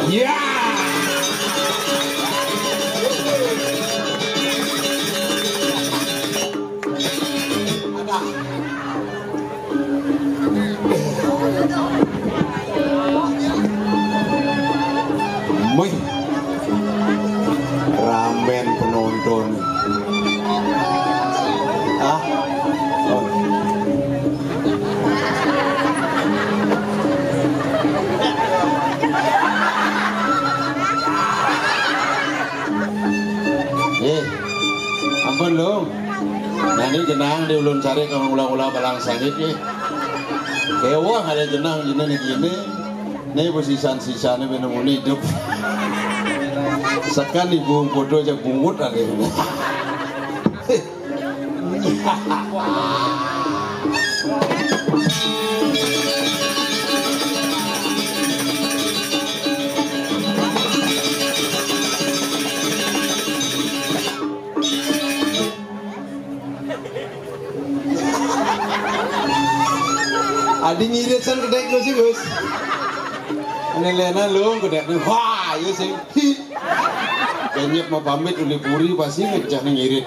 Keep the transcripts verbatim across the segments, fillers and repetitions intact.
Ya. Ada. Mih. Ramen penonton. Ah. Oh. Eh, ampun, Lung. Nah, ini jenang di ulun cari kalau ulah-ulah balang sangit, eh. Kewah ada jenang gini nih gini. Ini besisan-sisannya minum ini hidup. Sekan ibu bodoh aja bungut ada ini. Adi ngirit san kedek tu sih, Gus. Ini lena lu kedek ni. Wah, ya sih. Hi. Kenyep mau pamit uli puri pasti ngecah ni ngirit.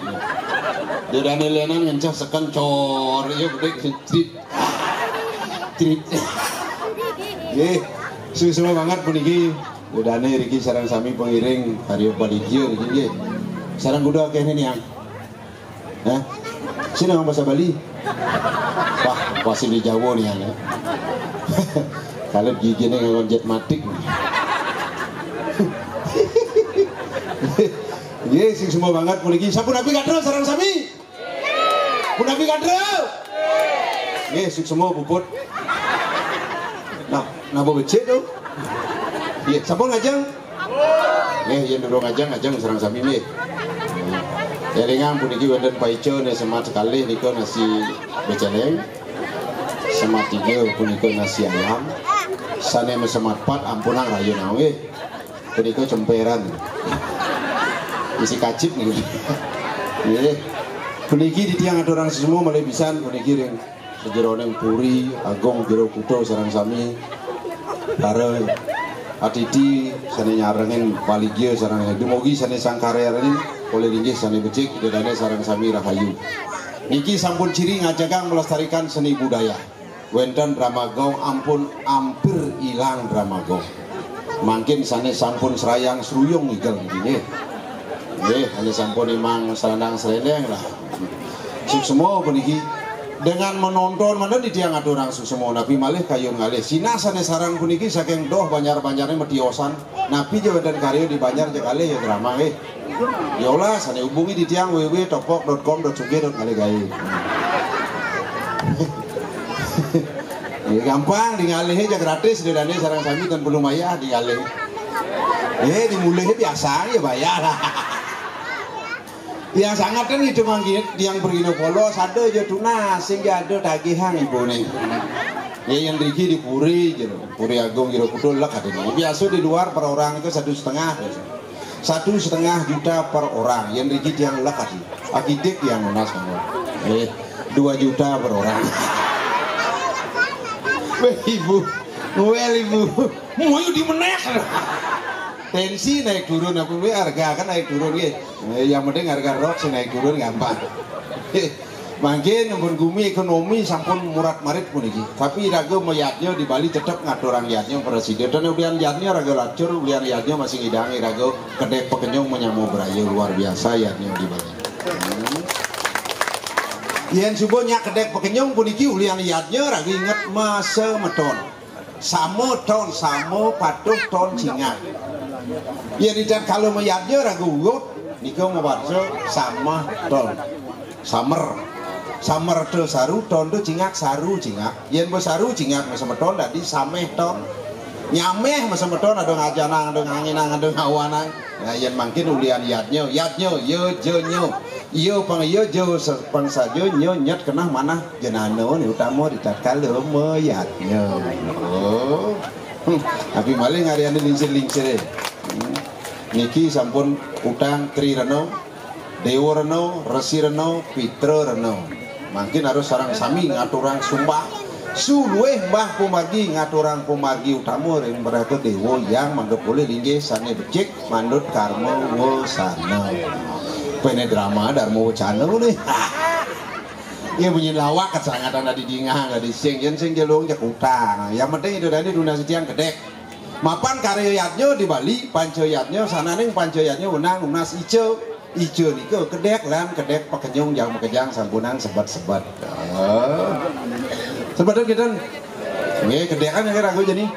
Dia dani lena ngencah sekan cor, ya kedek sih. Trit. Trit. Nggih, suksma banget puniki. Bedane riki sareng sami pengiring karya Bali Gio niki nggih. Sareng kuda akeh niang. Hah? Sini ngomong bahasa Bali. Wah, pasti di Jawa nih ya. Kalau gigine nganggo jet matik. Nggih, suksma banget puniki. Sampun abi kathah sareng sami. Punapi kadro? Nggih, suksma puput. Nah, napa becik to? Nggih, sampun ngajeng? Nggih, yen durung ngajeng, ngajeng sareng sami nggih. Elingang puniki wonten paica ne semat sekali nika nasi beceleng. Semat tiga punika nasi ayam. Sane semat pat ampunang rayu nggih. Punika cemperan. Isi kacip nggih. Nggih. Puniki titiang aturang suksma malih pisan puniki ring sajeroning Puri Agung Jero Kuto sareng sami para atiti sane nyarengin Bali Gio sareng dumugi sane sangkaryaning oleh linggih sane becik dedane sareng sami rahayu. Niki sampun ciri ngajagang melestarikan seni budaya. Wenten drama gong ampun ampir ilang drama gong. Mangkin sane sampun serayang seruyung igel nggih. Nggih, ane sampun imang selandang selendeng lah. Suksma puniki dengan menonton menen titiang aturang suksma napi malih kayun ngalih. Sinah sane sareng puniki saking doh banjar-banjare metiosan. Napi ja wenten karya di banjar ja kalih ya drama nggih. Ya Allah, sane hubungi di tiang w w w topok dot com dot sugih dot ngalih gawe. Ya, gampang di ngalih aja gratis di dane sareng sami tan perlu mayah di ngalih. Eh, di mulih biasa ya bayar lah. Yang sangat kan itu mangkin yang bergino polos ada aja tunas sehingga ada tagihan ibune. Ya yang riki di puri gitu. Puri Agung Jero Kuto lek katanya. Biasa di luar per orang itu satu setengah. Satu setengah juta per orang. Yang riki tiang lek katanya. Akidik yang lunas kamu. Eh, dua juta per orang. Weh ibu, ngewel ibu. Mau di meneh. Tensi naik turun aku harga kan naik turun ya. Eh, yang penting harga rok sih naik turun gampang. Mangkin ampun gumi ekonomi sampun murat marit puniki. Tapi raga mayadnya di Bali tetep ngaturang yadnya presiden. Dan ulian yadnya raga lacur, ulian yadnya masih ngidangi raga kedek pekenyung menyamo beraya luar biasa yadnya di Bali. Hmm. Yen subuh nyak kedek pekenyung puniki ulian yadnya raga inget masa meton. Sama ton, sama patuh ton cingak. Yen idat kalau mayadnya raga ugut, nika mawarsa sama ton. Samer. Samer to saru, ton to cingak, saru cingak. Yen bo saru cingak masa meton dadi sameh ton. Nyameh masa meton ada ngajanang, ada nganginang, ada ngawanang. Nah, yen mangkin ulian yadnya, yadnya, ya, janya. Iya pang iya ja pang saja nya nyet kenah manah jenana ni utama di tatkala mayadnya. Oh. Hmm, tapi malih ngariane lingsir-lingsire. Hmm. Niki sampun utang Tri Rena, Dewa Rena, Resi Rena, Pitra Rena. Mangkin harus sareng sami ngaturang sumpah. Suluih mbah pamargi ngaturang pamargi utama ring Bharata Déwa yang mangga polih linggih sané becik manut karma wasana. Pené drama Dharma Wacana né. Ya bunyi lawak kasangatan dadi dingah, dadi sing, yén sing jelung cekutang. Yang penting itu tadi tunas tiang gedék. Mapan karya yadnya di Bali, panca yadnya, sananing panca yadnya wenang nunas ica. Ica nika kedék lan kedék pakenyung jang makejang sampunang sebet-sebet. Oh. Sebet kita. Nggih, kedékan ya ragu jani.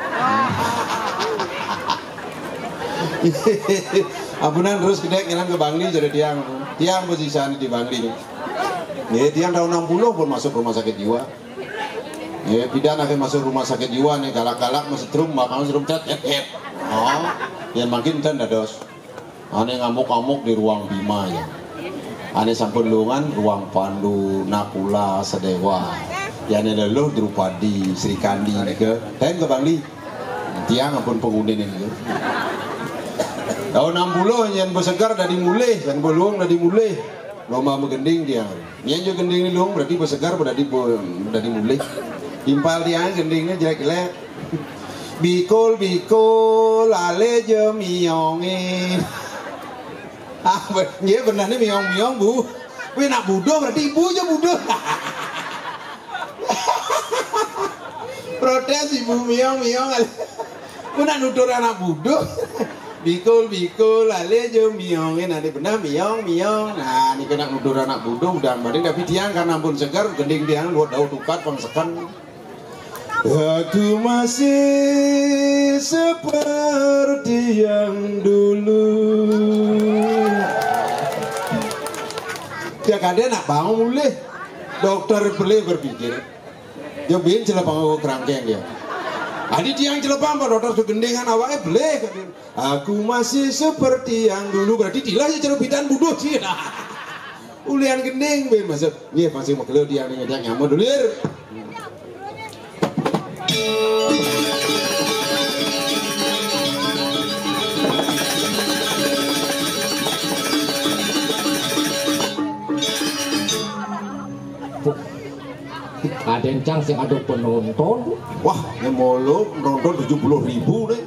Ampunan terus kedék ngilang ka Bangli jadi tiang. Tiang posisi di Bangli. Nggih, tiang tahun enam puluh pun masuk rumah sakit jiwa. Nggih, pidan akhir masuk rumah sakit jiwa nih, galak-galak masih trum, makan trum, cet, cet, cet. Oh, yang makin ten dados. Ané ngamuk-ngamuk di ruang Bima ya. Ané sampun lungan ruang Pandu, Nakula, Sedewa. Ya ané leluh Drupadi, Sri Kandi nika. Ten ka Bangli. Tiang ampun penghuni nika. Tahun enam puluh yang bersegar dari mulih, yang berluang dari mulih. Lomba magending tiang. Nyén jo gending ni luung, berarti bersegar, berarti bo-, berarti mulih. Timpal tiang gendingnya jelek-jelek. Bikul, bikul, ale je miongé. Ah, be-, nggih bener nih miong-miong, Bu. Kuwi nak buduh berarti ibu aja buduh. Protes ibu miong-miong. Ku nak nutur anak buduh. Bikul, bikul, ale je miongé nanti bener miong, miong. Nah, ini kena nutur anak buduh udah mending tapi tiang karena ampun segar gending tiang luar daun tukat pang seken. Aku masih seperti yang dulu. Dia kadang nak bangun mulih. Dokter beli berpikir, ya bin celepang aku kerangkeng dia. Adi tiang celepang pak dokter segendingan awake beli. Aku masih seperti yang dulu berarti tilah ya celupitan buduh sih. Ulian gending bin maksud. Nggih masih makelo tiang ning ngejak nyamud dulu. Ada encang sing ada penonton. Wah, ini mulu nonton tujuh puluh ribu nih.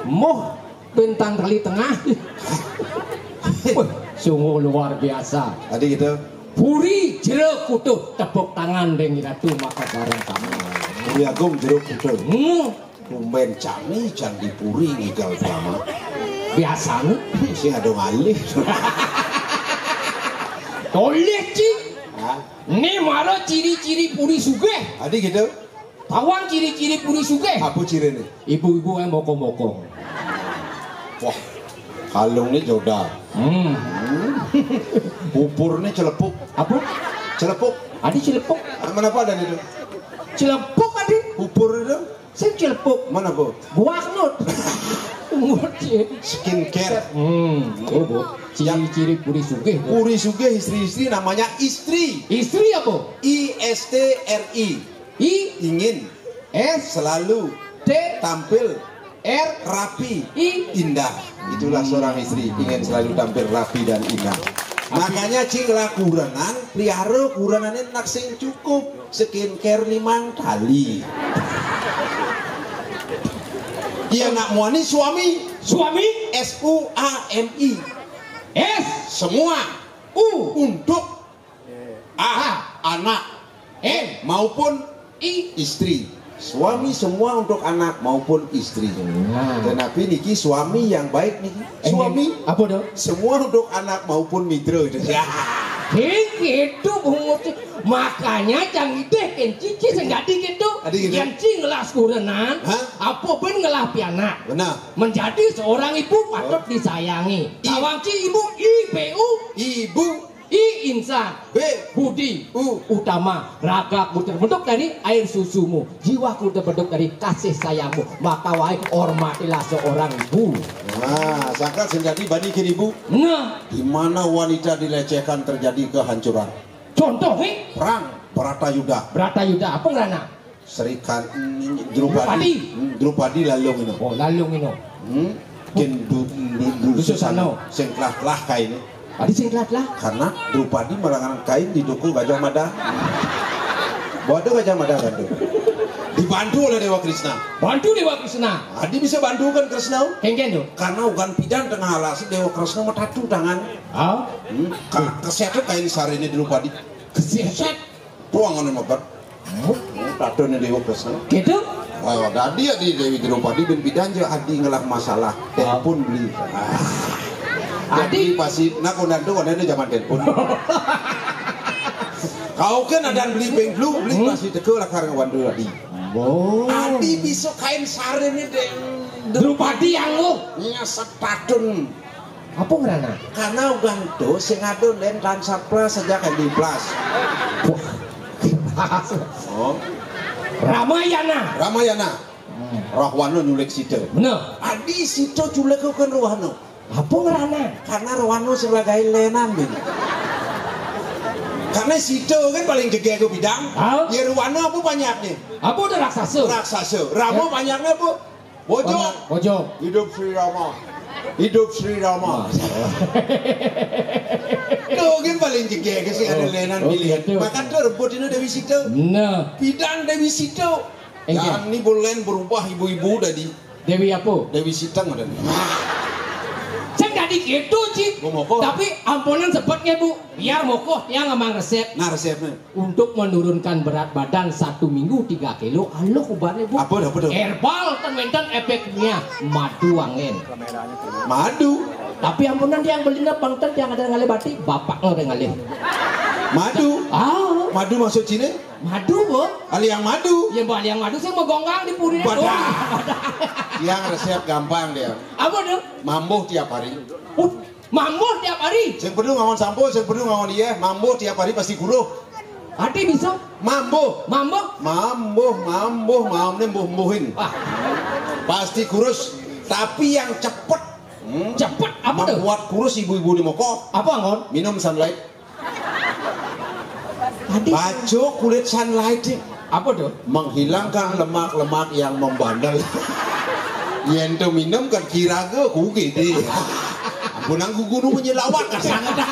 Moh bintang kali tengah. Wah, sungguh luar biasa. Tadi gitu. Puri jero kutuh tepuk tangan ring ratu maka bareng kami. Puri Agung jero kutuh. Hmm. Tumben cami candi puri ngigal drama. Biasanya. Sing ada ngalih. Toleh ci. Hah? Ini mara ciri-ciri puri sugih. Tadi gitu. Tawang ciri-ciri puri sugih. Apa cirine? Ibu-ibu yang mokong-mokong. Wah, kalung ni joda. Hmm. Pupur ni celepuk. Apa? Celepuk. Adi celepuk. Ah, mana apa ada itu? Celepuk adi. Pupur itu? Sing celepuk. Mana apa? Buah nut. Ngut. Skincare. Hmm. Oh, Bu. Ciri-ciri puri sugih. Puri sugih istri-istri namanya istri. Istri apa? I S T R I. I ingin S selalu T tampil R rapi I indah. Itulah seorang istri ingin selalu tampil rapi dan indah. Makanya cing lah kurenan, pelihara kurenan ini nak sing cukup skincare limang kali. Iya nak muani suami. Suami S U A M I. S semua U untuk A, anak. M maupun I, istri. Suami semua untuk anak maupun istri. Nah. Tetapi niki suami yang baik niki. Suami apa dong? Semua untuk anak maupun mitra itu. Ya. Hei, gitu bungut. Makanya cang ideh kenci ci sing dadi gitu. Dadi gitu. Yang ci ngelah sekurenan, apa ben ngelah pianak. Benar. Menjadi seorang ibu patut disayangi. Tawang ci ibu I P U. Ibu I insan. B budi. U utama. Raga putra bentuk dari air susumu. Jiwa putra bentuk dari kasih sayangmu. Maka wahai hormatilah seorang ibu. Nah, sakat sing dadi bani kiri ibu. Nah. Di mana wanita dilecehkan terjadi kehancuran. Contoh nih. Perang Bratayuda. Bratayuda apa ngerana? Serikan Drupadi. Drupadi. Hmm, Drupadi lalung ino. Oh, lalung ino. Hmm. Kin du, du, du, Dususano. Sing telah-telah kain. Adi sing telah-telah. Karena Drupadi malangan kain di toko Gajah Mada. Waduh Gajah Mada kan tuh. Dibantu oleh Dewa Krishna. Bantu Dewa Krishna. Adi bisa bantukan Krishna. Kéngkén to? Karena ugan pidan tengah alas Dewa Krishna matatu tangan. Ah? Hmm, ka-, kesetan kain sariné Drupadi. Kesetan. Tuangan mebet. Tatuné Dewa Krishna. Gitu? Oh, dadi adi Dewi Drupadi bin pidan ja adi ngelah masalah. Ah. Telepon beli. Ah. Adi? Jadi pasti, nah, kondanto, kondanto zaman telepon. Kau kan ada beli penglu, beli Hmm. pasti teka lakar ngewandu adi. Oh. Adi bisa kain sariné deng Drupadi yang lu. Nyaset tatun. Apa ngerana? Karena ugan to sing ada len Transaplas saja kan di plus. Oh. Ramayana. Ramayana. Hmm. Rahwana nyulik Sita. Bener. Adi Sita culik kan Rahwana. Apa ngerana? Karena Rahwana sing lagain lenan, bin. Karena Sita kan paling jegé ke bidang. Ah. Ya Rahwana apa banyaknya? Apa udah raksasa? Raksasa. Rama Ya. banyaknya apa? Bojog. Bojog. Hidup Sri Rama. Hidup Sri Rama. Tuh kan paling jegé ke sing ada Oh, lenan oh, pilih. Gitu. Maka tuh rebut ini Dewi Sita. Nah. Bidang Dewi Sita. Enggak. Jangan ini boleh berubah ibu-ibu tadi. Dewi apa? Dewi Siteng ada. Sing dadi gitu, Ci. Gua mokoh. Tapi ampunan sebet nggih, Bu. Biar mokoh yang ngemang resep. Nah, resepnya. Untuk menurunkan berat badan satu minggu tiga kilo, aluh ubané, Bu. Apa dah, apa dah? Herbal ten wénten efeknya madu angin. Madu. Tapi ampunan tiang belinya bangten tiang ada ngalih bati, bapak lo ada ngalih. Madu. Ah. Madu maksud sini? Madu, Bu. Aliang madu. Ya, Bu, aliang madu sih mau gonggang di puri. Badah. Yang resep gampang dia. Apa tuh? Mambuh tiap hari. Uh, mambuh tiap hari. Sing perlu ngangon sampo, sing perlu ngangon iya, mambuh tiap hari pasti kuruh. Adi bisa. Mambuh. Mambuh. Mambuh, mambuh, mambuh, mambuhin. Ah. Pasti kurus. Tapi yang cepet. Hmm. Cepet apa tuh? Membuat kurus ibu-ibu di moko. Apa, Ngon? Minum Sunlight. Adi. Baco kulit Sunlight nih. Apa tuh? Menghilangkan lemak-lemak yang membandel. Yén to minum kan kiraga kuwi deh. Ampunang gugunu menyelawat kasangka.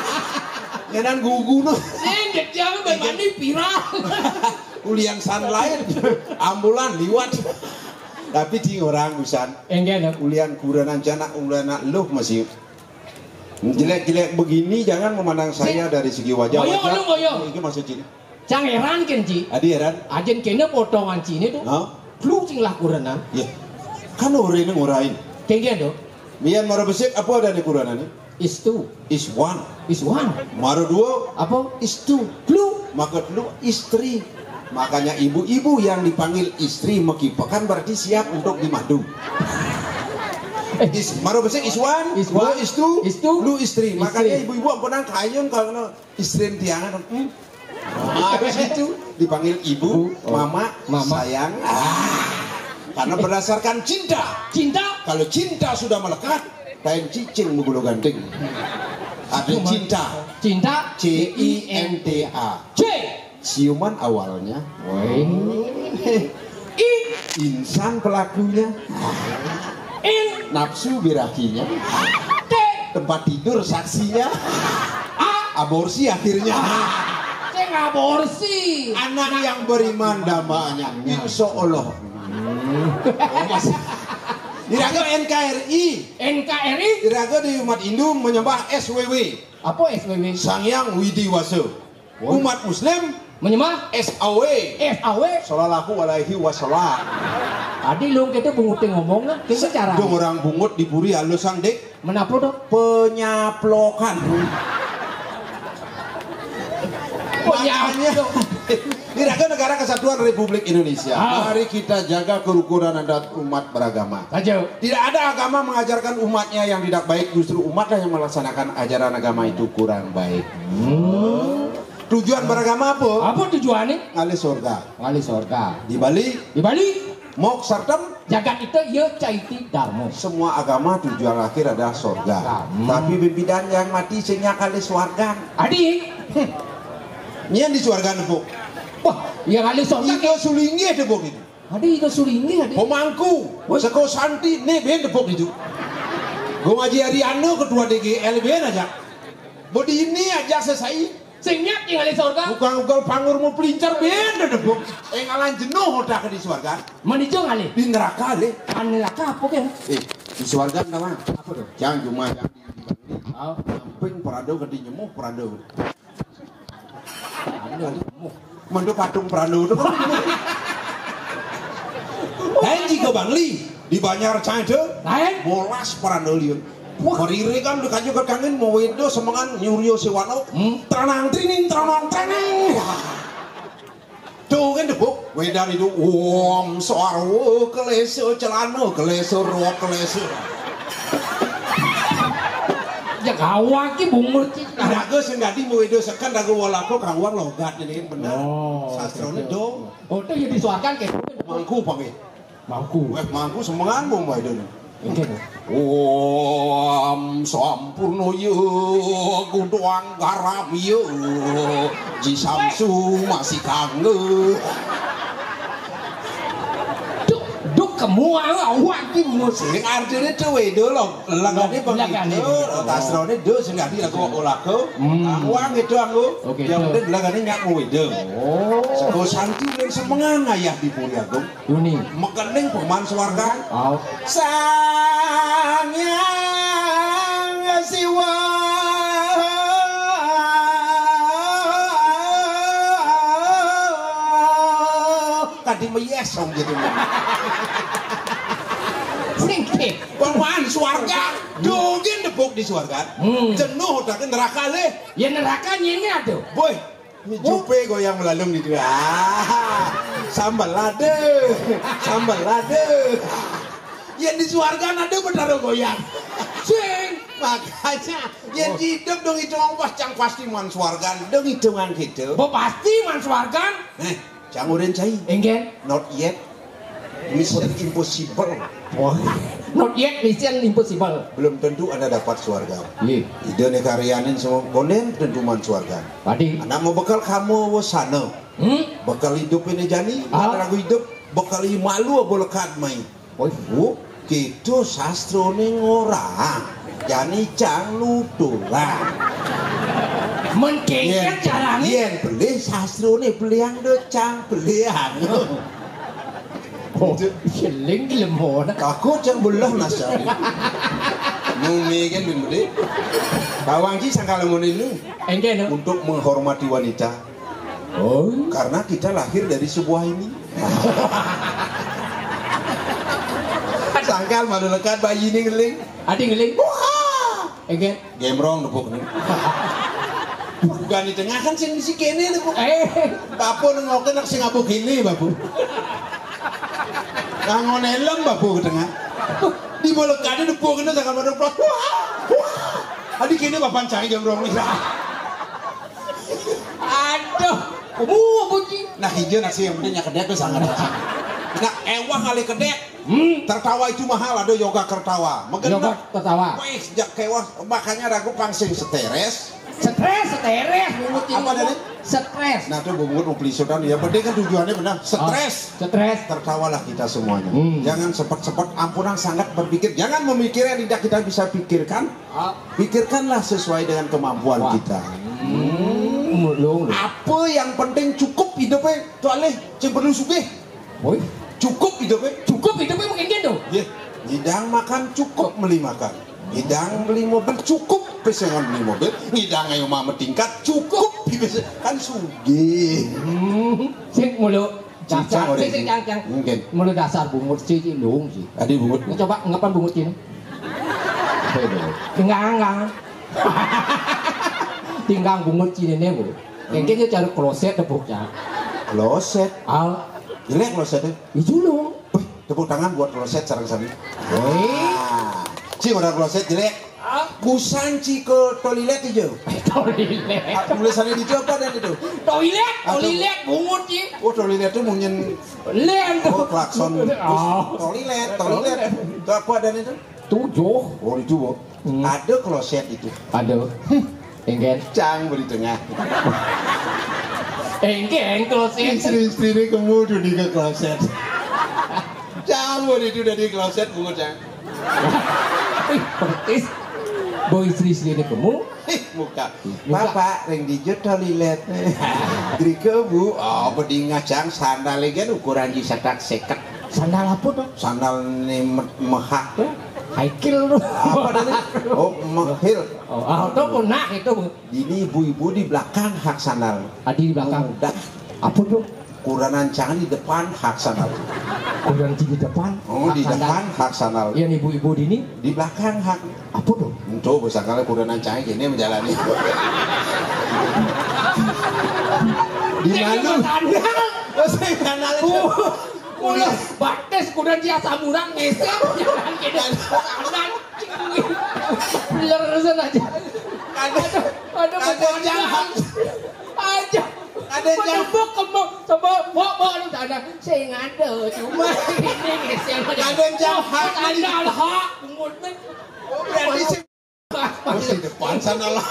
Ngenan gugunu. Sing jejang bébani viral. Ulian Sunlight, ambulan liwat. Tapi di orang usan. Enggak, no. Ulian kurenan janak, ulian anak lu masih jelek-jelek begini, jangan memandang saya dari segi wajah. Boyo, wajah. Lu boyo. Iki maksud sini. Cang heran kén, Ci. Adi heran. Ajén kéné potongan Ciné tuh. Hah? Lu sing lah kurenan. Iya. Kan ora ini ngurain. Kéngkén to. Mian mara besik apa ada di kurenan ini? Is two. Is one. Is one. Mara dua. Apa? Is two. Lu. Maka lu istri. Makanya ibu-ibu yang dipanggil istri mekipekan berarti siap untuk dimadu. Eh. Is, mara besik is one, is one, dua is two, is two, lu istri. Istri. Makanya ibu-ibu ampunang kayun kalau istri tiangan. Hmm? Nah, habis itu dipanggil ibu, Bu, oh, mama, mama, sayang. Ah, karena berdasarkan cinta. Cinta. Kalau cinta sudah melekat, lain cicing mugulu ganting. Ada cinta. Cinta. C I N T A. C. Ciuman awalnya. Woi. I. Insan pelakunya. In. Nafsu birahinya. T. Tempat tidur saksinya. A. Aborsi akhirnya. Sing aborsi. Anak yang beriman damanya. Insya Allah. Oh, mas. Diraga N K R I. N K R I. Diraga di umat Hindu menyembah S W W. Apa S W W? Sang Yang Widi Wasa. Umat Muslim menyembah S A W. S A W. Sallallahu alaihi wasallam. Adi lu kita bungut ngomong lah, kita cara. Dong orang bungut di puri halus sang dek. Menapa tuh? Penyaplokan. Makanya, di Raga Negara Kesatuan Republik Indonesia, ah, mari kita jaga kerukunan antar umat beragama. Saja. Tidak ada agama mengajarkan umatnya yang tidak baik, justru umatlah yang melaksanakan ajaran agama itu kurang baik. Hmm. Tujuan beragama apa? Apa tujuannya? Ngalih surga. Ngalih surga. Di Bali. Di Bali. Mok sartem. Jagat kita ya caiti dharma. Semua agama tujuan akhir adalah surga. Hmm. Tapi bibidan yang mati sing ngalih surga. Adi. Hmm. Nyen di surga nepuk. Wah, yang ngalih surga. Ida sulinggih nepuk itu. Adi, ida sulinggih, adi. Pemangku, woi, seko santi, ne ben nepuk itu. Gong Aji Ariano, ketua D G L, ben aja. Bodi ini aja sesai. Sing nyat ing ngalih sorga. Bukan ugal pangurmu pelincer benda debuk. Ing ngalan jenuh otak di swarga. Menijo ngalih. Di neraka le. Ah, neraka apa ke? Eh, di swarga nawang. Apa tuh? Jangan cuma jangan di, di Bangli. Oh. Samping perado ke di nyemuh perado. Anu, nyemuh. Mendo patung perado tuh. Lain jika Bangli di Banjar Cai itu. Lain. Molas perado liun. Wah. Merire kan udah kayu kekangin mau wedo semengan nyurio sewano. Hmm. Tranang trining tranang tranang. Wah. Tuh kan debuk wedar itu. Om sarwa keleso celana keleso ro keleso. Ya kawang ki bungut ki. Raga sing dadi mau wedo seken raga walako kawang logat ini bener. Oh, sastrone betul. Do. Oh, itu ya disuarakan kayak gitu. Mangku panggil. Mangku. Weh, mangku semengan bom bae dene. Nggih. Om sampurna ya kuduang garam ya. Ji Samsu masih kangen. Duk, duk kemu awak ki musik. Sing artine dhewe do lho. Lengane pengido, tasrone do sing dadi lagu olaku. Hmm. Aku ang itu aku. Oke, yang penting lengane nyak mau wedo. Oh. Sego santi ulun semengan ayah di Puri Agung. Yuni. Mekening peman swarga. Oh. Sang Hyang Siwa. Tadi meyes dong gitu. Sing. Peman swarga. Dongin debuk di swarga. Hmm. Jenuh otaknya neraka le. Ya neraka nyini aduh. Boy. Ini jupe goyang melalung gitu. Ah, sambal lade, sambal lade. Yang di suarga ada betara goyang. Sing. Makanya yang hidup dong itu wong pas cang pasti man suarga dong hitungan gitu. Bo pasti man suarga. Eh, cang urin cai. Enggak. Not yet. Mission Impossible. Oh, not yet Mission Impossible. Belum tentu Anda dapat suarga. Iya. Ide nih karyanin semua bonen tentu man suarga. Tadi. Anak mau bekal kamu wes sana. Hmm? Bekal hidup ini jani, ah, ragu hidup, bekal malu apa lekat main. Oh, bu, gitu sastra nih ngorang. Jani cang nutulang. Men kengken carane. Yen beli sastra nih beli yang do cang beli yang. Oh, seling gelem ora. Aku cang belah nasa. Numi kan bin beli. Bawang ji sangkal ngono ini. Enggak no. Untuk menghormati wanita. Oh. Karena kita lahir dari sebuah ini. Sangkal malu lekat bayi ini ngeling. Adi ngeling. Wah. Enggak. Gemrong nepuk nih. Bukan di tengah kan sing isi kene nepuk. Eh. Bapu nengokin nak sing abu kene bapu. Ngangon helm bapu ke tengah. Di bolekane nepuk kene sangat pada plot. Wah. Wah. Adi kene bapan cai gemrong nih. Aduh, kamu apa sih? Nah, hijau nasi yang penting nyak kedek tuh sangat. Nah, ewah kali kedek. Hmm. Tertawa itu mahal, ada yoga tertawa. Yoga tertawa. Wih, sejak kewas, makanya ragu pangsing stres. Stres, stres, bungut ini. Apa tadi? Stres. Nah, tuh bungut mau pelisutan. Ya, penting kan tujuannya benar. Stres. Oh, stres. Tertawalah kita semuanya. Hmm. Jangan sempat-sempat ampunan sangat berpikir. Jangan memikirkan tidak kita bisa pikirkan. Ah. Pikirkanlah sesuai dengan kemampuan kita. Hmm, lu, lu. Apa yang penting cukup hidupnya, tuh alih, sing perlu sugih. Woi, cukup hidupnya. Cukup hidupnya mungkin gitu. Iya. Ngidang makan cukup beli makan. Ngidang beli mobil cukup pesengan beli mobil. Ngidang ayo mama tingkat cukup hidupnya kan sugih. Hmm, sing mulu. Dasar, sing, sing, cang, cang. Mungkin. Mulu dasar bungut sih, sih, lung sih. Tadi bungut. Ini coba ngapan bungut ini? Apa itu? Tinggang, tinggang. Tinggang bungut sini nih, Bu. Kengkeng cari kloset deh, Bu, ya. Kloset? Al. Jelek klosetnya? Itu loh. Wih, tepuk tangan buat kloset sareng sami. Wih. Ah, ci orang kloset jelek. Busan ci ke toilet aja. Toilet. Ah, tulisannya di apa dan itu? Toilet, ah, toilet, bungut ci. Oh, toilet tuh munyin. Len tuh. Oh, klakson. Oh. Toilet, toilet. Itu apa dan itu? Tujuh. Oh, itu, Bu. Hmm. Ada kloset itu. Ada. Enggak. Cang beri tengah. Enggak, kloset. Istri-istri ini kemudian di ke kloset. Cang beri itu dari kloset, bungut cang. Ih, pertis. Boy istri-istri ini kemu. Muka. Muka. Bapak ring dija toilet. Drika, Bu. Oh, bedingah cang sandal kan ukuran ji setak seket. Sandal apa to? Sandal ne me-, mehak to. High heel to. Apa tadi? Oh, mehil. Oh, ah, to punah itu, Bu. Ini ibu-ibu di belakang hak sandal. Adi di belakang. Udah. Apa to? Kuranan cang di depan hak sandal. Kuran di depan. Oh, hak di sandal. Depan hak sandal. Yang ibu-ibu dini? Di belakang hak. Apa to? Ento besakala kuranan cang ini menjalani. Di malu. Sandal. Oh, sandal itu. Oh, mulai batis kuran dia samuran ngeser. Jangan gitu. Kanan. Leres aja. Ada, ada, ada jangan. Aja. Ada jangan. Menembok kembang sama bok-bok lu sana. Sing ada cuma ini nih sing ada. Ada jangan. Ada hak bungut nih. Oh, berarti sih. Terus di depan sana lah.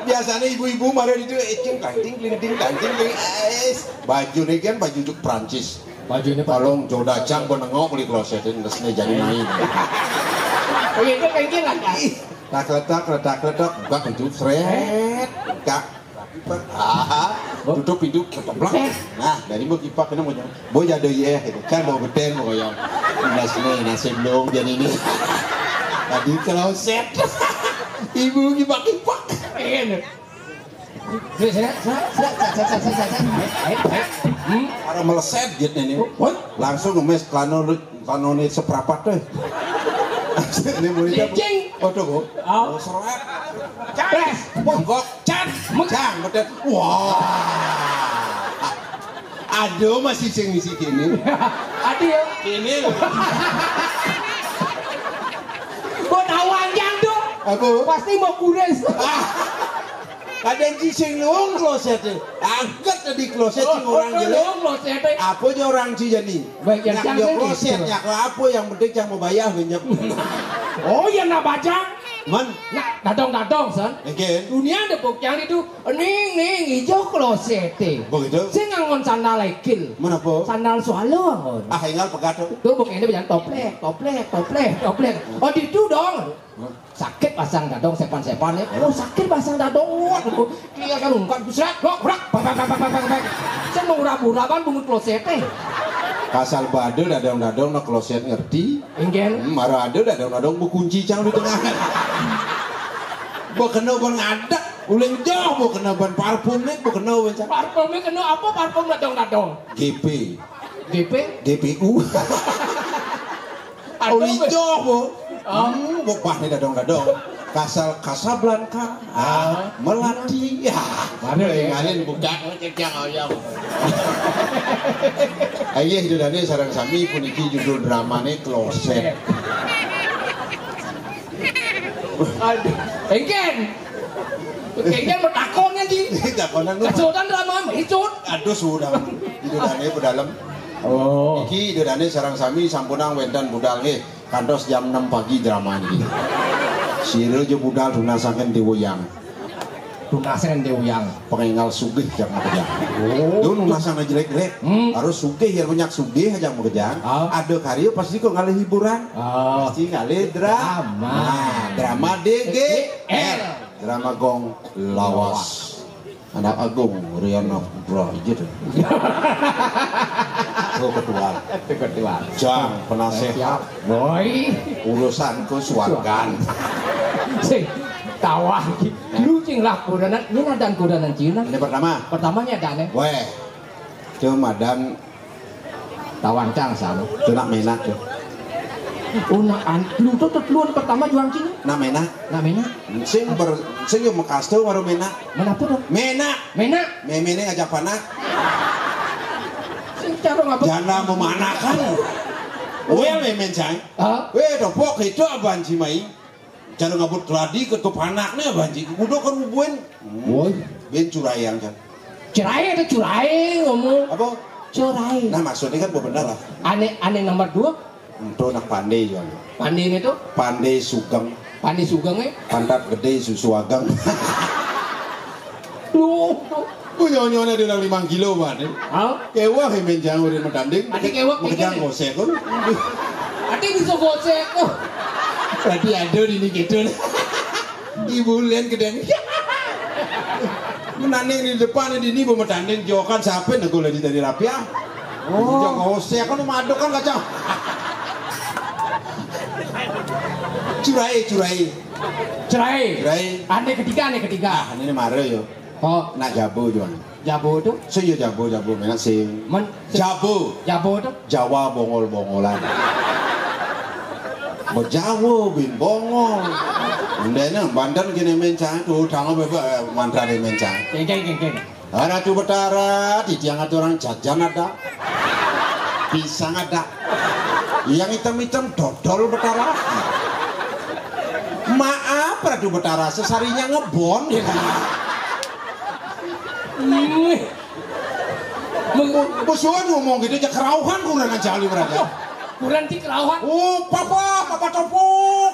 Biasanya ibu-ibu marah itu, eh, ting, tang, ting, kling, ting, tang, ting, kling. Eh, baju nih kan baju juk Prancis. Baju ini Pak. Kalau joda cang benengok beli kloset ini, terus nih jadi main. Oh, iya, itu pengkilan, Pak. Ih, tak letak, letak, letak, buka pintu, sret, buka. Ah, tutup pintu, keteblak. Nah, dari mau kipak ini mau nyampe. Boy jado ye, gitu. Kan mau geden mau koyong. Mas nih, nasib dong jadi ini. Tadi kloset. Ibu kipak-kipak. Iya, nih. Saya, saya, saya, saya, saya, saya, saya, saya. Eh, eh, eh. Hmm? Ada meleset gitu ini. What? Langsung ngemes kelana lu, kelana ini seperapat tuh. Ini muridnya. Licing. Waduh, kok. Oh. Oh, seret. Pres. Bongkok. Can. Meng- Can, betul. Wah. Aduh, masih sing isi gini. Aduh ya. Ini loh. Gua tahu anjang tuh. Apa? Pasti mau kures. Ah. Kadang ci sing luung kloset e. Angkat tadi kloset sing orang jelek. Luung kloset e. Apa aja orang ci jadi? Baik, yang nyak cang dia saya kloset, gitu. Nyak apa yang penting cang mau bayar banyak. Oh, ya nak bajang. Man. Nak dadong-dadong, san. Again. Dunia ada bok cang itu. Ning, ning, ijo kloset e. Begitu. Sing ngangon sandal ekil. Mana po? Sandal swallow ngangon. Ah, ingal pegat tu. Tuh, bok ini jangan toplek, toplek, toplek, toplek. Oh, di itu dong. Sakit pasang dadong sepan-sepan ya. Oh, sakit pasang dadong. Wah, dia kan ungkat busrak, blok, brak, bak, bak, bak, bak, bak, bak. Saya mau urap-urapan bungut kloset e. Kasal bade dadong-dadong nak kloset ngerti. Enggen. Hmm, mara ada dadong-dadong bekunci cang di tengah. Bekena ban ngadek, uling jauh bekena ban parfum ni, bekena ban cang. Parfum ni kena apa parfum dadong-dadong? G P. G P? G P U. Aduh, uling jauh, Bu. Oh. Hmm, bok bah ni dadong-dadong. Kasal Casablanca. Ah, ah. Melati. Ya. Mana ya? Ngalin budak, cek yang ayam. Ayo, itu dane sarang sami puniki judul dramane Kloset. Aduh, engken. Engken mau takon kan, Ji? Takonan lu. Kesulitan drama, icut. Aduh, sudah. Itu dane pedalem. Oh. Iki itu dane sarang sami sampunang wenten budal nggih. Kantos jam enam pagi drama niki. Sira aja budal tunasaken Dewa Yang. Tunasaken Dewa Yang. Pengengal sugih jam kerja. Oh. Lu nunasang jelek-jelek. Hmm. Harus sugih ya banyak sugih aja mau kerja. Ah. Ada karya pasti kok ngalih hiburan. Ah. Pasti ngalih drama. Drama. Nah, drama D G L. Drama gong lawas. Anak Agung, Riana Putra, iya tuh. Oh, ketua. Ketua. Jang, penasehat. Siap. Boy. Urusanku suargan. Sing tawah iki. Lu sing lah kudanan, ini nadan kudanan Cina. Ini pertama. Pertamanya dane. Weh. Cuma dan Tawang cang sama. Itu nak menak tuh. Oh, nak an-, lu tuh, tuh, lu pertama juang cing. Nak menak. Nak menak. Sing ber-, sing yo mekas tuh baru menak. Menapa tuh? Menak. Menak. Memene ngajak panak. Sing cara ngapa? Jana memanakan. Weh, memen cang. Ah? Weh, topok itu abang cimai. Cara ngabut keladi ke panaknya banci. Kudu kan bubuin. Woi. Ben curayang kan. Cerai ada curai ngomong. Apa? Cerai. Nah, maksudnya kan benar lah. Ane, ane nomor dua. Itu nak pandai juga. Pandai itu? Pandai sugeng. Pandai sugeng eh? Pantat gede susu agang. Duh, duh. Ku nyonya-nyonya dia udah lima kilo banget. Hah? Kewah yang menjang udah matanding. Ati kewah, makejang kewah. Gosek, kan? Ati bisa gosek, oh. Berarti ada di ini gitu. Ibu Len gedeng. Menanding di depan ini bu metanding jokan siapa nego lagi dari rapia. Oh. Joko saya kan madok kan kacau. Curai, curai. Cerai. Cerai. Ane ketiga, ane ketiga. Ah, ini mare yo. Oh, nak jabu juang. Jabu tu? Saya jabu, jabu, menak sing. Men- Jabu. Jabu tu? Jawa bongol-bongolan. Mau Jawa bin bongol. Ndene banten kene mencang tu, tangan bebek, eh, mantra ni mencang. Keng, keng, keng, keng. Ratu Betara, di tiang ada orang jajan ada. Pisang ada. Yang hitam-hitam dodol Betara. Maaf, Ratu Betara, sesarinya ngebon. Ih. Mengko- Bos Wan ngomong gitu aja kerauhan kurang aja lu berarti. Aduh, kurang sih kerauhan. Oh, papa, papa topo.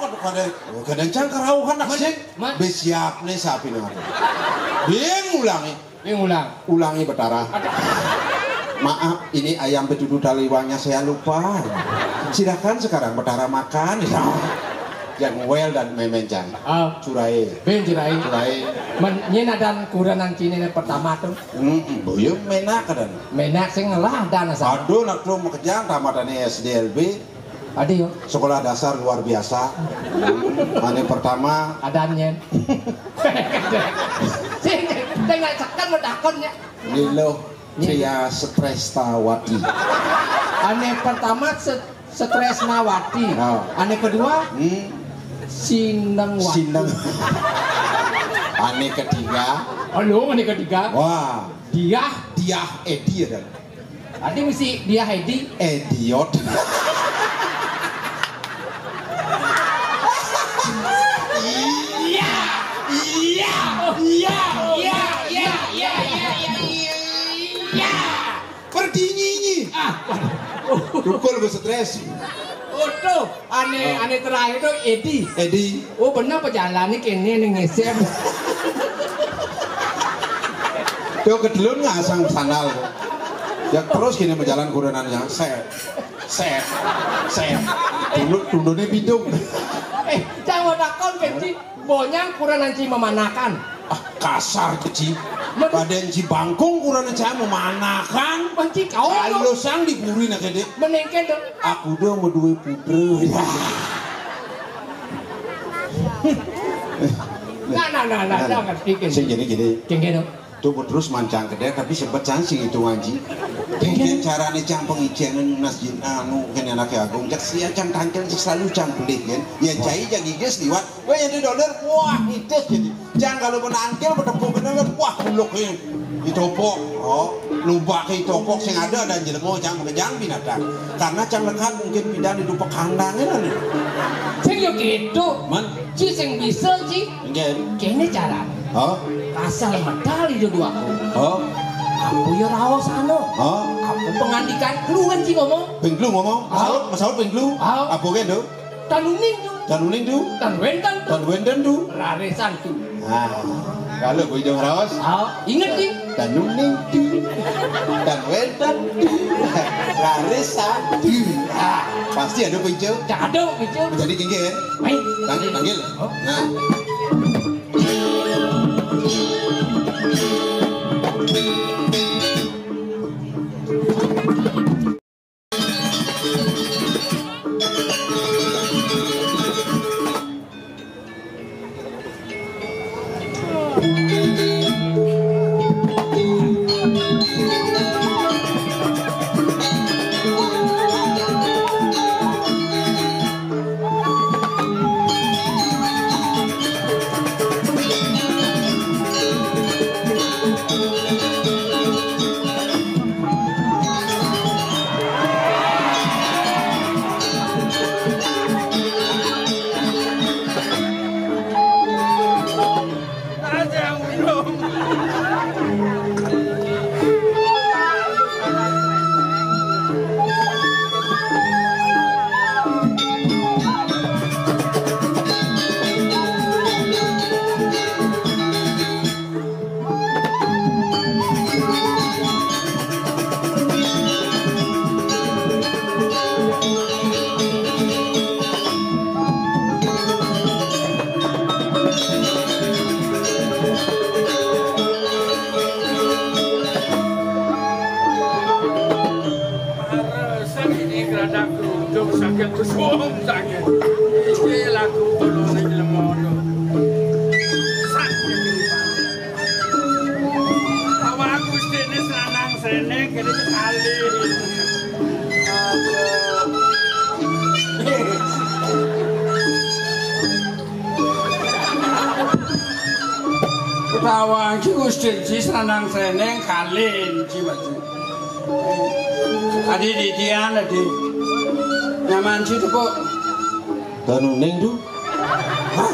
Kadang, kadang, oh, kadang cang kerauhan nak sing. Man. Be siap nih sapi nih. Bing ulangi. Bing ulang. Ulangi Betara. Maaf, ini ayam betutu taliwangnya saya lupa. Silakan sekarang Betara makan. Yang well dan memencang. Ah. Curai. Bing curai. Curai. Men, nyen adan kurenan cine pertama tu. Hmm, boyo menak kadang. Menak sing ngelah dan asal. Aduh, nak lu makejang tamatane S D L B. Adi yo. Sekolah dasar luar biasa. Ane pertama. Adan nyen. Sing, tengah sekan mau takon ya. Lilo. Iya. Tria Strestawati. Ane pertama se- Stresnawati. Oh. Ane kedua, hmm. Sinengwati. Sineng. Ane ketiga. Halo, ane ketiga. Wah. Diah. Diah Edi ya kan? Tadi mesti Diah Edi. Ediot. Iya. Iya. Iya. Iya. Iya. Iya. Iya. Iya. Iya. Pergi nyinyi. Ah. Tukul gue stres. Waduh, ane, oh. Ane terakhir tuh Edi. Edi. Oh, bener apa jalannya kene nih ngesem. Tuh kedelun ngasang sandal. Ya terus gini berjalan kurenan yang set, set, set. Dulu tundone bidung. Eh, jangan takon kecil. Bonyang kurang nanti memanakan. Ah, kasar keci. Men- Badan ci bangkung kurang nanti memanakan. Menci kau. Kalau sang diburi nak kede. Menengken dong. Aku dong mau duwe putra. Nah, nah, nah, nah, nah, ngerti kan? Sing gini, gini. Kengken dong. Tuh terus mancang kedek tapi sempet cang sing itu ngaji. Kengken carane cang pengicenan nas jin anu kene anake agung cak sia cang tangkel cak selalu cang pelih kan. Ya cai cang iges liwat. Weh, yang di dolar, wah, ngitis jadi. Cang kalau kena angkil, bertepuk kena kan, wah, muluk ini. Ditopok, oh, lubak ditopok, sing ada dan jelema, cang kejang binatang. Karena cang lekat mungkin pindah di dupa kandang ini. Sing yo gitu. Man? Ci sing bisa, Ci. Enggak. Kene cara. Oh? Asal medal itu dua aku. Oh? Aku yo raos anu. Oh? Aku pengandikan, lu kan Ci ngomong. Penglu ngomong, oh. Masaut, masaut penglu. Oh. Apa kan, tuh? Tanuning tu. Tanuning tu. Tan wenten tu. Tan wenten tu. Raresan tu. Ah, kalau gue dong raos. Ah, inget ni. Tanuning tu. Tan wenten tu. Raresan tu. Ah, pasti ada pincu. Cak ada pincu. Jadi gini ya. Baik. Tanggil, tanggil. Oh. Nah. Tawang ci Gusti ci Sranang Sreneng kalih ci baju. Adi didian adi. Nyaman ci tepuk. Tanuning tu. Hah?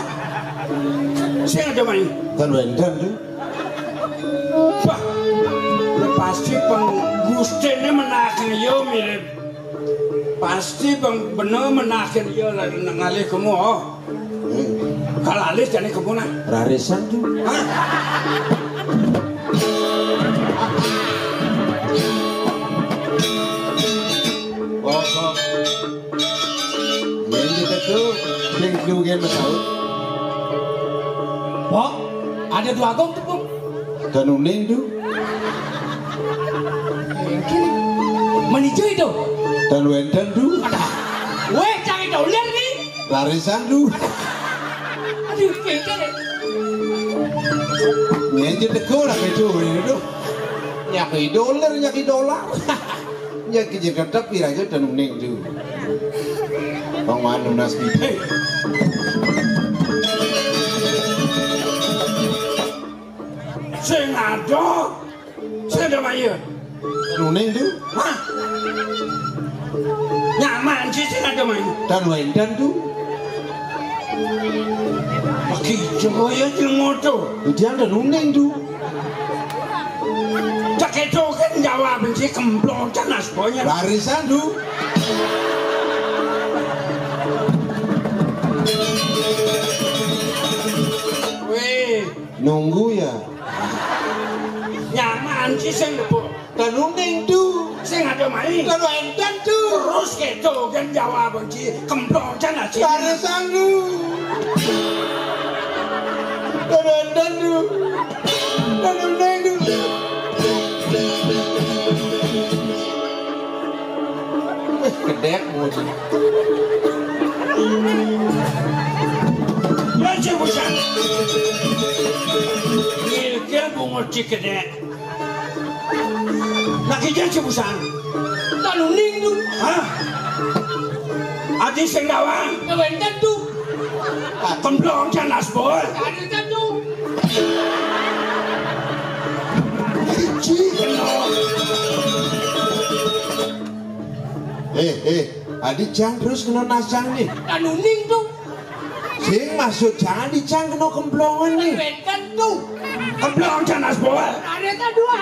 Sing ada main. Tan wénten tu. Wah, ya pasti peng Gustiné menahaken ya mirip. Pasti peng bener menahaken ya ngalih kemu. Oh. Kalalis jane kemuna. Rarisan tu. Hah? Pokok. Yen kita tu, sing lu gen betul. Pok, ada dua gong tu, Pok. Tanuning tu. Menijo itu. Tan wénten tu. Weh, cari dolar ni. Rarisan tu. Aduh, kengkel. Ngeje teko lah kecu ni tu. Nyaki dolar, nyaki dolar. Nyaki je tetep ira je tanuning tu. Wong anu nas bibit. Sing ada. Sing ada maya. Nuning tu. Hah? Nyaman sih sing ada maya. Tan wénten tu. Lagi joyo sing moto. Udian dan nuning tu. Cak itu kan jawab sih kemplong canas bonya. Barisan tu. Weh. Nunggu ya. Nyaman sih sing lebok. Tanuning tu. Sing ada mai. Tan wénten tu. Terus keto kan jawab benci kemplong can aci. Taresang tu. Tan wénten tu. Tanuning tu. Wis gedek bocah. Lha, Cibusan. Ngilkil bungut ci gedek. Lagi jan Cibusan. Tanuning tu. Hah? Adi sing dawang. Ya wénten tu. Kemplong jan asbol. Ada kan tu. Siji kena. Eh, eh, adi jang terus kena nasang nih. Tanuning tu. Sing maksud jang adi jang kena kemplongan nih. Wénten tu. Kemplong jan asbol. Ada kan dua.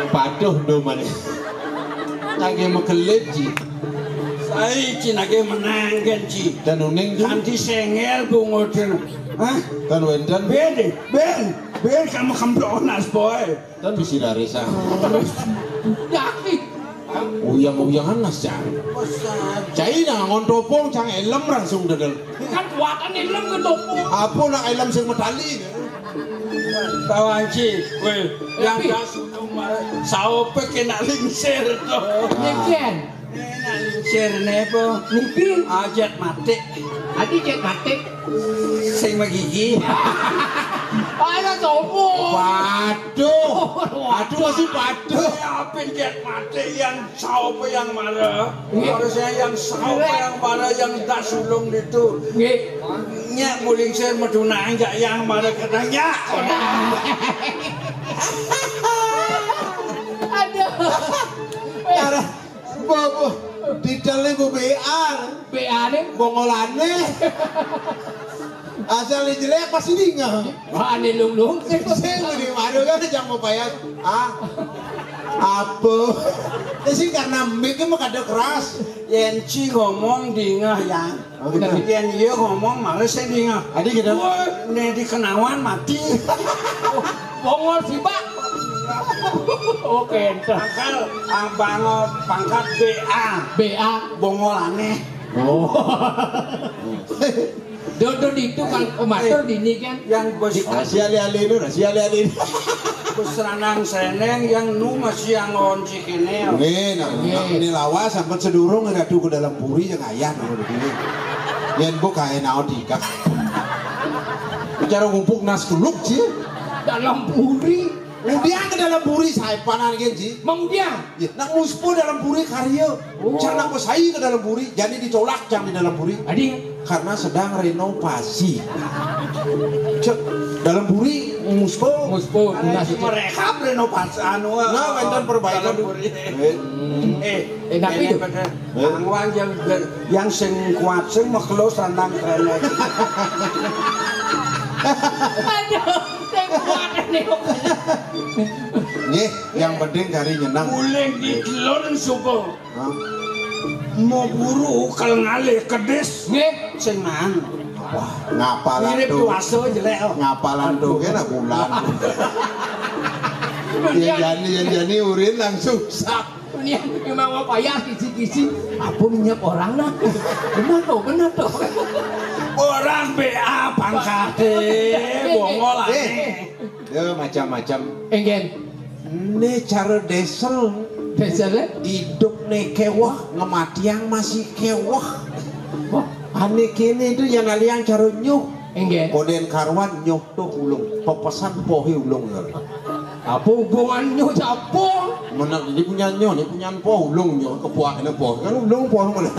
Patuh do manis. Lagi mekelip ji. Sai ci nage menang kan ci. Tanuning tu. Kanthi sengel bungutin. Hah? Tan wénten. Ben, ben, ben kamu kemplong nas boy. Tan bisi rarisan. Yakin. Uyang-uyangan nas cang. Cai nah ngon topong cang elem langsung dedel. Kan kuatan elem ke topong. Apa nak elem sing metali. Tawanci, weh, yang gas udah marah. Saope kena lingsir tuh. Lingsir. Sirne apa? Niki. Ajat mati. Adi jet mati. Sing magigi. Ada sopo. Waduh. Aduh, masih waduh. Apa jet mati yang saopo yang marah? Harusnya yang saopo yang marah yang das ulung itu. Nggih. Nyak muling sir meduna enggak yang marah katanya. Aduh. Cara Mbok, mbok, didele mbok B A. B A ne? Bongolane. Asal jelek pasti dingah. Wah, ane lung-lung. Sing di madu kan jam mau payah. Ah. Apa? Ya sih karena mic-e mah kada keras. Yen ci ngomong dingah ya. Oh, gitu. Tapi yen iya ngomong males sing dingah. Adi gitu. Wah, ne dikenawan mati. Bongol sih, Pak. Oke, ente. Pangkal abang pangkat B A. B A. Bongolane. Oh. Dodo ditu kan komatur dini kan. Yang bos. Di Asia ali-ali nu, Asia ali-ali. Bos ranang seneng yang nu masih yang ngonci kene. Nggih, nah, nggih. Ini lawas sampai sedurung ratu ke dalam puri yang ayah nu begini. Yen bu kae naon dikak. Cara ngumpuk nas keluk sih. Dalam puri. Udian ke dalam puri saipanan kan ji. Mang Udian. Ya, nak muspo dalam puri karya. Oh. Jangan nak pesai ke dalam puri, jadi ditolak jangan di dalam puri. Adi. karena sedang renovasi. Cek, dalam buri, muspo. Muspo, nah, mereka renovasi, anu, nah, wonten perbaikan. Dalam buri. Eh, eh, tapi ini itu bener. Eh? Angwan yang, yang sing kuat, sing mekelo sandang kene. Aduh, sing kuat ini. Nggih, yang penting cari nyenang. Boleh didelon suka. Hah? Mau buru kalau ngalih kedis. Nggih. Sing mang. Wah, ngapalan mirip tuh. Puasa jelek, oh. Ngapalan tuh, kena bulan. Dunia. Yang jani, yang jani urin langsung sak. Dunia memang mau payah kisi-kisi. Apa minyak orang nah? Benar tuh, benar tuh. Orang B A pangkate, bongol. Eh, aneh. Ya, macam-macam. Enggen. Ne cara desel. Desel, eh? Hidup ne kewah, ngematiang masih kewah. Wah. Ane kene itu yang aliang cara nyuh. Enggen. Koden karuan nyuh tuh ulung. Pepesan pohe ulung. Apa hubungan nyuh siapa? Mana ini punya nyuh, ini punya po ulung nyuh, kepuak ini po. Kan ulung po mana?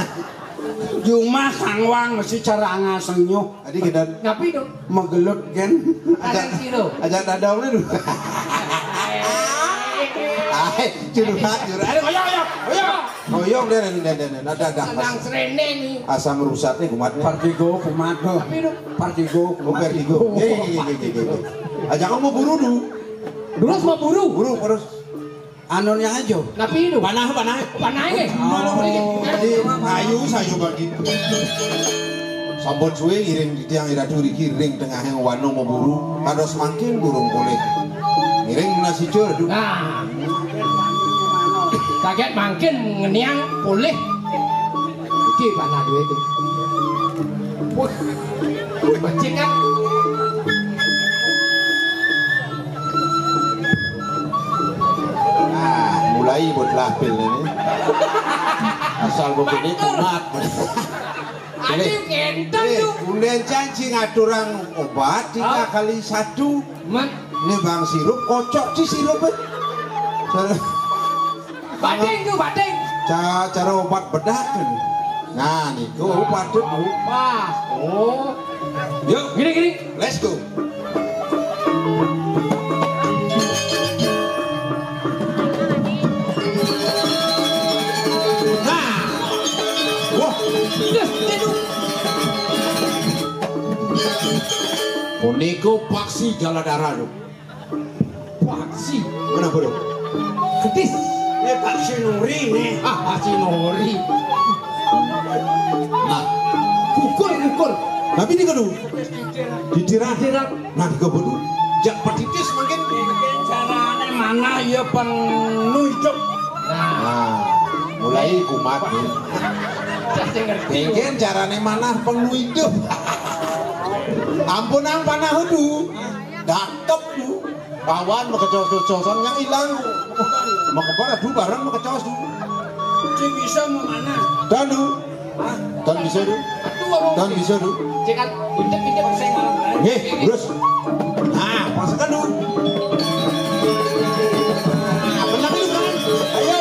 Jumah kangwang mesti cara angaseng nyuh. Adi kedan. Ngapi dong? Megelut gen. Ada siro. Aja dadau ni dulu. Ai, curhat, curhat. Ayo, ayo, ayo, ayo. Oyong deh, deh, deh, deh. Ada, ada. Senang serene nih. Asam rusat nih, kumat nih. Partigo, kumat. Tapi dong. Partigo, kumat. Partigo. Ye, ye, ye, ye, ye, ye. Aja kamu buru dulu. Terus mau buru. Buru, terus. Anu yang aja. Napi itu? Panah, panah. Panah ini. Oh, jadi ayu saya bagi. Sampun suwe ngiring titiang iratu riki ring tengahing wana maburu. Kados mangkin durung pulih. Ngiring menawi sicur, aduh. Nah. Kaget mangkin ngeniang pulih. Iki panah duwe itu. Wah. Becik kan? Ah, mulai buat lapil ini. Asal begini kumat. Aduh, kenten tuh. Ulen janji ngaturang obat tiga kali satu. Ini bang sirup, kocok di sirup. Bating tuh, bating. Ca-, cara obat bedak kan. Nah, niku obat tuh. Wah, oh. Yuk, gini, gini. Let's go. Nah. Wah. Punika paksi jaladara. Paksi. Mana, Bro? Kedis. Ini paksi nuri nih. Ah, paksi nuri. Nah, kukur, kukur. Tapi ini kudu ditirak. Ditirak. Nah, kudu. Jak patitis mungkin. Carane mana ya pang nujuk. Nah, mulai kumat nih. Mungkin carane mana pang nujuk. Ampun, ang panah udu. Dakep lu. Pawan makecos-kecosan yang ilang. Makebar adu bareng makecos lu. Cik bisa memanah. Dan lu. Hah? Dan bisa lu. Atuh, warung. Dan bisa lu. Cek kan, pinter-pinter saya ngalah. Nggih, terus. Nah, pasakan lu. Nah, benar lu, kan? Ayo.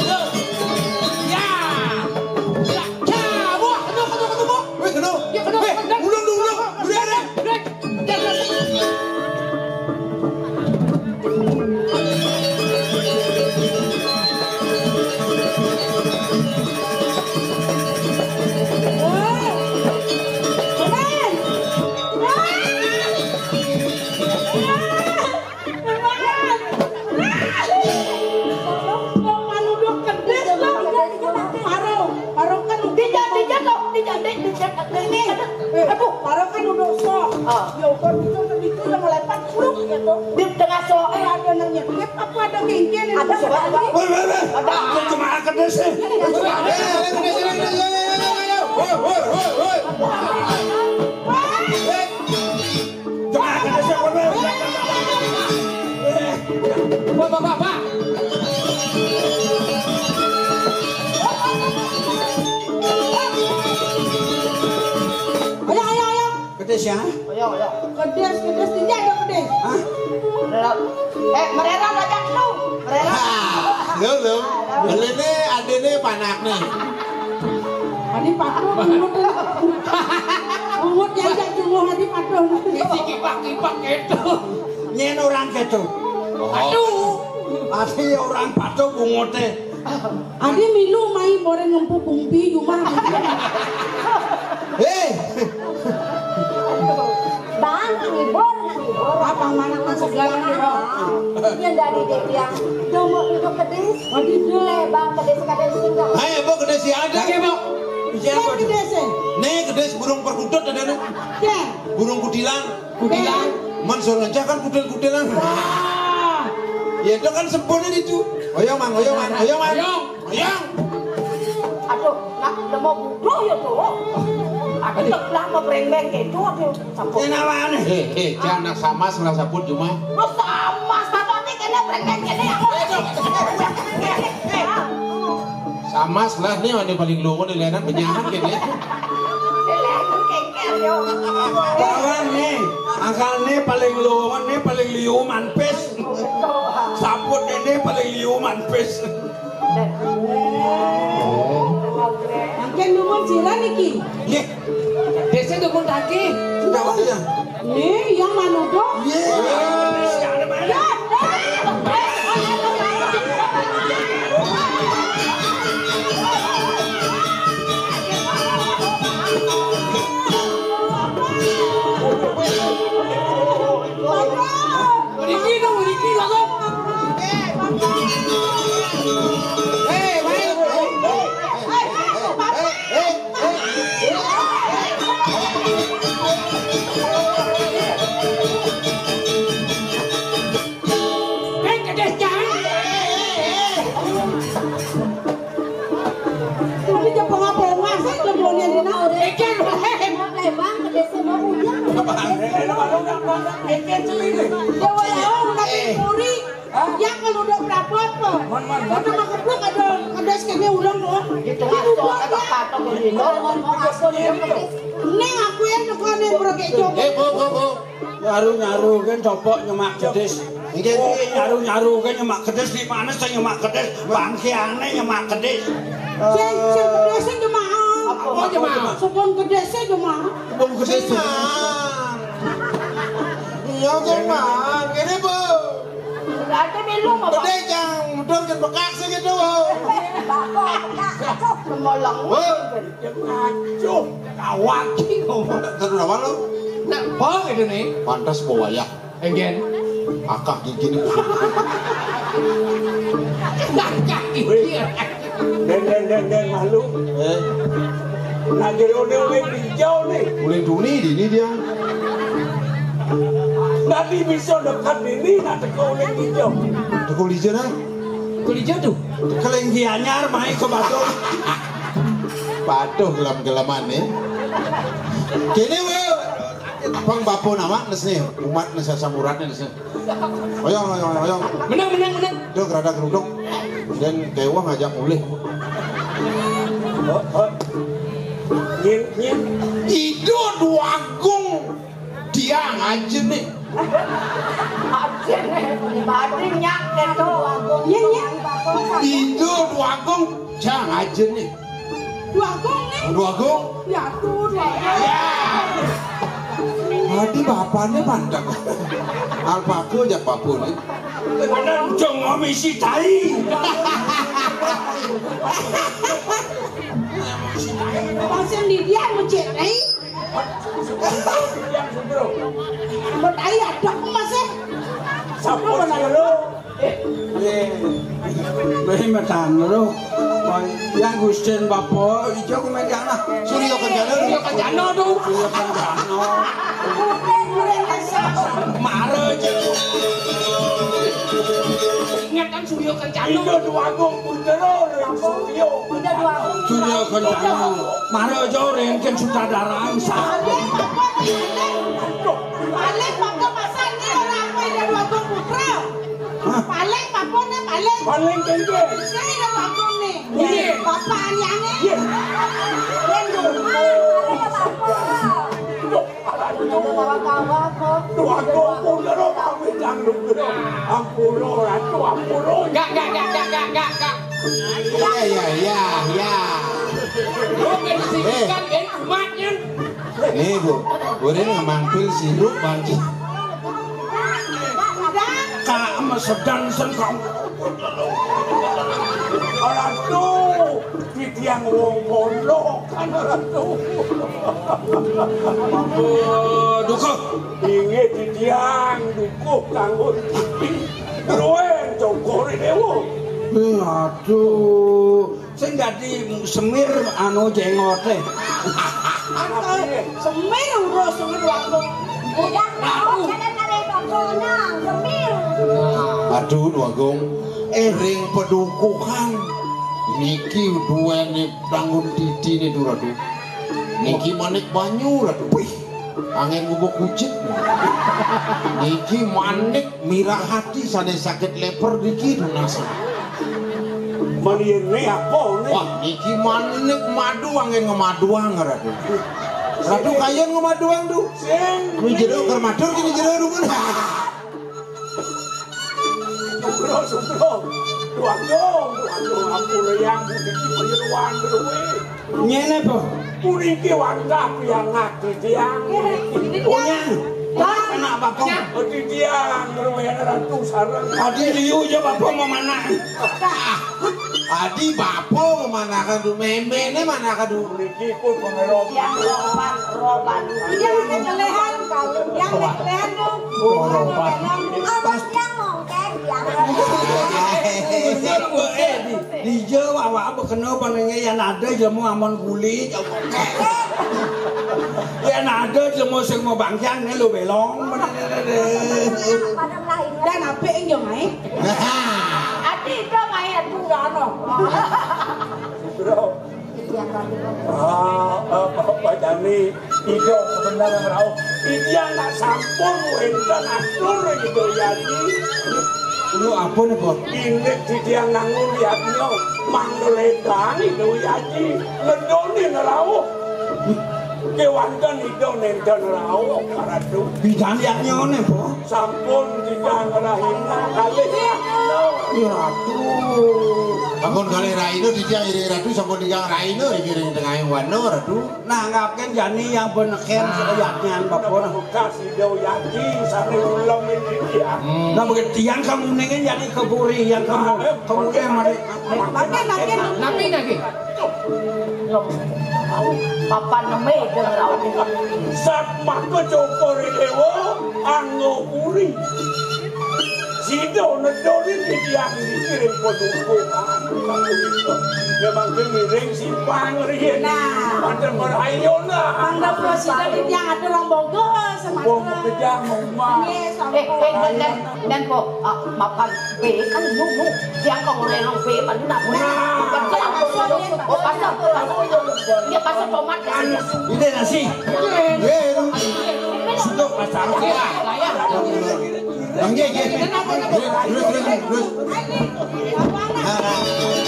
Ayo. Ya. Ya. Ya. Wah, aduh, aduh, aduh, aduh. Weh, kena. Ya, kena. Weh, ulang, ulang, ulang. Udah, udah. Udah. Baru kan udah sok. Ah. Ya udah, itu, itu udah melepat, buruk gitu. Di tengah sok, eh, ada nanya, "Dia apa ada kengkel ini?" Ada, coba, coba. Woi, woi, woi. Ada. Aku cuma akan deh sih. Ini ada. Woi, woi, woi, woi, woi. Woi, woi, woi, woi. Woi. Woi. Woi. Woi. Woi, Bapak, Pak. Ayo, ayo, ayo. Kedis ya? Ayo, ayo. Kedis, kedis, ini ada kedis. Hah? Merera. Eh, merera banyak lu. Merera. Hah, lu, lu. Beli nih, ada nih panaknya. Di patuh bungut. Bungut ya, ya, cunguh di patuh. Isi kipak-kipak gitu. Nyen orang gitu. Aduh. Ati orang patuh bunguté. Adi milu mai boreng ngempu kumpi jumah. Hei. Bang, ngibur, ngibur. Apa mana kan segala gitu. Ini dari dia. Tunggu itu pedis. Waduh. Lebang pedis kadang singkong. Hai, Bu, kedis si ada. Oke, Bu. Iya, Bu. Kedis. Nih, kedis burung perkutut ada nih. Ya. Burung kutilang. Kutilang. Man suara aja kan kutil-kutilan. Wah. Ya itu kan sempurna itu. Oyong, Mang, oyong, Mang, oyong, Mang. Oyong. Oyong. Aduh, nak udah mau butuh ya tuh. Aduh, lama breng-breng gitu, aduh, sampun. Ini namanya. Eh, eh, jangan nak sama sebelah sabut cuma. Lu sama, sama nih kena breng-breng kena aku. Sama sebelah nih, ini paling luwung di lenan penyahan gitu ya. Di lenan kengker, yo. Barang nih, angkal nih paling luwung, nih paling liu manpis. Sabut ini paling liu manpis. Angken dumun sira niki. Nggih. Desa dumun kaki. Sudah, Mas, ya? Nih, yang manudo. Nggih. Ya, ya. Mriki to, mriki to, Sob. Hei, baik. Hei, kedis jangan. Tapi dia bongah-bongah sih, dia mau lihat di mana. Iki lho. Lembang, kedis mau udah. Iki lho. Ya, walau, tapi puri. Hah? Ya, kalau udah berapa apa? Mon, mon, mon. Kata mah keblok ada, ada sekali ulang kok. Gitu, itu masuk, buat kata dia. Kata gini, mon, mon, mon, aku yang kedis. Ning aku yang tekan yang berkecok. Eh, Bu, Bu, Bu. Nyaru-nyaru kan copok nyemak kedis. Nggih, nggih. Nyaru-nyaru kan nyemak kedis, di mana saya nyemak kedis? Bangkiane nyemak kedis. Sing, sing kedis sing nyemak. Apa nyemak? Sepon kedis sing nyemak. Sepon kedis sing nyemak. Iya, sing nyemak. Ngene, Bu. Berarti milu apa? Kedis yang mudur kan bekak sing itu, Bu. Bapak, bekak, cok, semolong. Bu. Ngaco, kawat iki ngomong. Terus apa lu? Nek bong itu nih. Pantas bawa wayah. Enggak. Akah gigi nih. Akah gigi. Den, den, den, den, malu. Eh. Nah, jadi oleh-oleh hijau nih. Oleh Duni di ini dia. Nanti bisa dekat ini, nah, teko oleh hijau. Teko hijau, nah. Teko hijau tuh. Kelingki anyar, mai ke Batu. Patuh gelem-geleman nih. Kene we. Pang bapa nama nes nih, umat nes asam uratnya nes. Oyong, oyong, oyong. Menang, menang, menang. Dia gerada geruduk. Dan kewah ngajak mulih. Oh, oh. Nyin, nyin. Ido Duagung. Dia aja nih. Aja nih. Badri nyak itu. Nyin, nyin. Ido Duagung. Jang aja nih. Duagung nih. Duagung. Ya tuh, Duagung. Ya. Tadi bapaknya pandang. Alpaku aja bapaknya. Bener, jong ngomisi tai. Masih di dia, mecek tai. Yang sugro. Mau tai ada aku masih. Sampun sugro. Eh, wéh metan lho. Yang Gusten Bapak ijo ku medan lah. Surya Kencana, Surya Kencana tuh. Surya Kencana. Mare aja. Ingat kan Surya Kencana. Ijo Duagung Putra, Surya. Surya Kencana. Mare aja rengken sutradara angsa. Paling Bapak pasang nih orang apa yang Duagung Putra. Hah? Paling, paponnya paling. Paling kenceng. Saya udah patung nih. Iya. Bapak aneh-aneh. Iya. Iya, dong. Paling ya, Bapak. Duh, aduh. Udah bawa kawan kok. Duh, aku udah lo pamit, jangan dulu. Ampun, lo, ratu, ampun, lo. Gak, gak, gak, gak, gak, gak, gak. Iya, iya, iya, iya. Lo kan Eh. Kan en kumat nyen. Nih, Bu. Urin ngemampil sirup banci. Kak mesedan sen kang. Ratu, titiang wong pondok kan Ratu. Oh, dukuh. Inggih titiang dukuh kanggo titi. Druen cokor dewa. Aduh. Sing dadi semir anu jengote. Semir urus semir waktu. Udah tahu jalan kali kokono, semir. Aduh, Dwagung. Eh, ring pedukuhan. Niki duwene bangun didine, Duradu. Niki manik banyu, Radu. Wih. Angin ngubuk kucit. Niki manik mirah hati sane sakit leper niki tunas. Manine apa ne? Wah, niki manik madu angin ngemaduang, Radu. Radu kayun ngemaduang, Du. Sing. Ni jero ker madur, ni jero rumun. Sugro, sugro. Duh, aduh, duh, aduh, ampun, Yang, niki panjenengan dewe. Ngene, Po. Puniki wantah pianak titiang. Punyang. Anak bapak. Titiang, dewe Ratu sareng. Adi liu ya bapak memanah. Adi bapak memanahkan tu, memene manahkan tu. Puniki pun pengeroban. Yang roban, roban. Yang kelehan, yang kelehan tu. Oh, roban. Pas yang mongken, yang. Iya, Bu, eh, di, di Jawa, awak apa kena panenge yang ada jemu aman guli, jemu. Yang ada jemu sing mau bangkian ni lu belong. Dan apa yang jom ai? Ati itu mai aturan. Bro. Ah, ah, Bapak Jani, Ida bener rauh. Titiang nak sampun wenten atur Ida Yaji. Lu apa ni, Bos? Indik titiang nangun yadnya, mangda ledang Ida Yaji. Ngedonin rauh. Kewanten Ida nenten rauh, Ratu. Bidang yadnyane, Bos? Sampun titiang rahina kalih rahina. Ya, Ratu. Sampun kalih rahina titiang iring Ratu, sampun titiang rahina iring tengahing wana, Ratu. Nah, ngaken jani yang beneken seyatnya, Bapak. Bekas Ida Yaji, sane ulem ini ya. Hmm. Nah, begitu tiang kamu nengin jani keburi, yang kamu, kamu yang mari. Makan, makan. Napi lagi? Papan neme denger. Sat maka cokor dewa anggo puri. Sida nedoni titiang ngiring padukuhan. Memang ngiring simpang riyen. Nah. Padha merayona. Mangga kula sida titiang atur wong bogo sematra. Wong kejang omah. Nggih, sampun. Eh, eh, dan, dan, dan kok, ah, mapan be kan nu, nu. Yang kok relo be mana? Nah. Betul, betul, betul. Oh, pasal, pasal. Iya, pasal tomat. Ini nasi. Nggih. Sendok pasang. Nggih, nggih. Terus, terus, terus, terus. Nah.